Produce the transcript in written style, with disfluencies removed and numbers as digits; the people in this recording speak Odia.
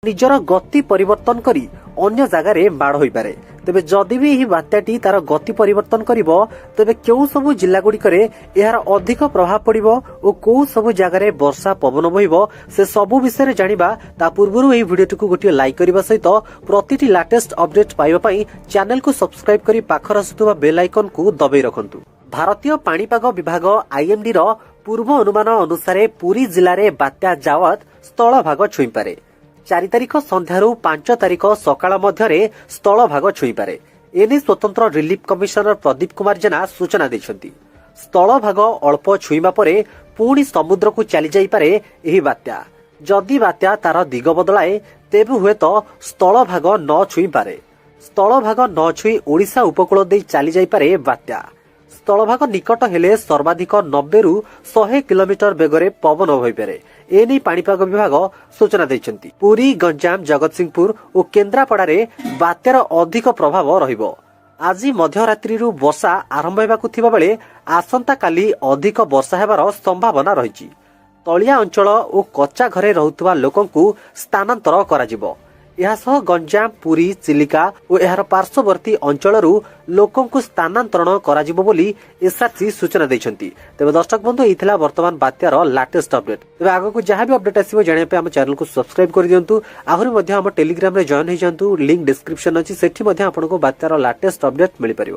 ନିଜର ଗତି ପରିବର୍ତ୍ତନ କରି ଅନ୍ୟ ଜାଗାରେ ମାଡ଼ ହୋଇପାରେ। ତେବେ ଯଦି ବି ଏହି ବାତ୍ୟାଟି ତାର ଗତି ପରିବର୍ତ୍ତନ କରିବ, ତେବେ କେଉଁ ସବୁ ଜିଲ୍ଲାଗୁଡ଼ିକରେ ଏହାର ଅଧିକ ପ୍ରଭାବ ପଡ଼ିବ ଓ କେଉଁ ସବୁ ଜାଗାରେ ବର୍ଷା ପବନ ବହିବ, ସେ ସବୁ ବିଷୟରେ ଜାଣିବା। ତା ପୂର୍ବରୁ ଏହି ଭିଡ଼ିଓଟିକୁ ଗୋଟିଏ ଲାଇକ୍ କରିବା ସହିତ ପ୍ରତିଟି ଲାଟେଷ୍ଟ ଅପଡେଟ୍ ପାଇବା ପାଇଁ ଚ୍ୟାନେଲକୁ ସବସ୍କ୍ରାଇବ କରି ପାଖରେ ଆସୁଥିବା ବେଲ୍ ଆଇକନକୁ ଦବାଇ ରଖନ୍ତୁ। ଭାରତୀୟ ପାଣିପାଗ ବିଭାଗ ଆଇଏମଡିର ପୂର୍ବ ଅନୁମାନ ଅନୁସାରେ ପୁରୀ ଜିଲ୍ଲାରେ ବାତ୍ୟା ଜାୱଦ ସ୍ଥଳଭାଗ ଛୁଇଁପାରେ। 4 ତାରିଖ ସନ୍ଧ୍ୟାରୁ 5 ତାରିଖ ସକାଳ ମଧ୍ୟରେ ସ୍ଥଳଭାଗ ଛୁଇଁପାରେ। ଏନେଇ ସ୍ୱତନ୍ତ୍ର ରିଲିଫ କମିଶନର ପ୍ରଦୀପ କୁମାର ଜେନା ସୂଚନା ଦେଇଛନ୍ତି। ସ୍ଥଳଭାଗ ଅଳ୍ପ ଛୁଇଁବା ପରେ ପୁଣି ସମୁଦ୍ରକୁ ଚାଲିଯାଇପାରେ ଏହି ବାତ୍ୟା। ଯଦି ବାତ୍ୟା ତାର ଦିଗ ବଦଳାଏ, ତେବେ ହୁଏତ ସ୍ଥଳଭାଗ ନ ଛୁଇଁପାରେ। ସ୍ଥଳଭାଗ ନ ଛୁଇଁ ଓଡ଼ିଶା ଉପକୂଳ ଦେଇ ଚାଲିଯାଇପାରେ ବାତ୍ୟା। ସ୍ଥଳଭାଗ ନିକଟ ହେଲେ ସର୍ବାଧିକ 90ରୁ 100 କିଲୋମିଟର ବେଗରେ ପବନ ବହିପାରେ। ଏନେଇ ପାଣିପାଗ ବିଭାଗ ସୂଚନା ଦେଇଛନ୍ତି। ପୁରୀ, ଗଞ୍ଜାମ, ଜଗତସିଂହପୁର ଓ କେନ୍ଦ୍ରାପଡ଼ାରେ ବାତ୍ୟାର ଅଧିକ ପ୍ରଭାବ ରହିବ। ଆଜି ମଧ୍ୟରାତ୍ରିରୁ ବର୍ଷା ଆରମ୍ଭ ହେବାକୁ ଥିବାବେଳେ ଆସନ୍ତାକାଲି ଅଧିକ ବର୍ଷା ହେବାର ସମ୍ଭାବନା ରହିଛି। ତଳିଆ ଅଞ୍ଚଳ ଓ କଚ୍ଚା ଘରେ ରହୁଥିବା ଲୋକଙ୍କୁ ସ୍ଥାନାନ୍ତର କରାଯିବ। ଏହାସହ ଗଞ୍ଜାମ, ପୁରୀ, ଚିଲିକା ଓ ଏହାର ପାର୍ଶ୍ୱବର୍ତ୍ତୀ ଅଞ୍ଚଳରୁ ଲୋକଙ୍କୁ ସ୍ଥାନାନ୍ତରଣ କରାଯିବ ବୋଲି ଏସ୍ଆର୍ସି ସୂଚନା ଦେଇଛନ୍ତି। ତେବେ ଦର୍ଶକ ବନ୍ଧୁ, ଏଇ ଥିଲା ବର୍ତ୍ତମାନ ବାତ୍ୟାର ଲାଟେଷ୍ଟ ଅପଡେଟ୍। ତେବେ ଆଗକୁ ଯାହା ବି ଅପଡେଟ୍ ଆସିବ, ଜାଣିବା ପାଇଁ ଆମ ଚ୍ୟାନେଲକୁ ସବସ୍କ୍ରାଇବ କରିଦିଅନ୍ତୁ। ଆହୁରି ମଧ୍ୟ ଆମ ଟେଲିଗ୍ରାମରେ ଜଏନ୍ ହେଇଯାଆନ୍ତୁ, ଲିଙ୍କ ଡିସ୍କ୍ରିପସନ ଅଛି। ସେଠି ମଧ୍ୟ ଆପଣଙ୍କୁ ବାତ୍ୟାର ଲାଟେଷ୍ଟ ଅପଡେଟ୍ ମିଳିପାରିବ।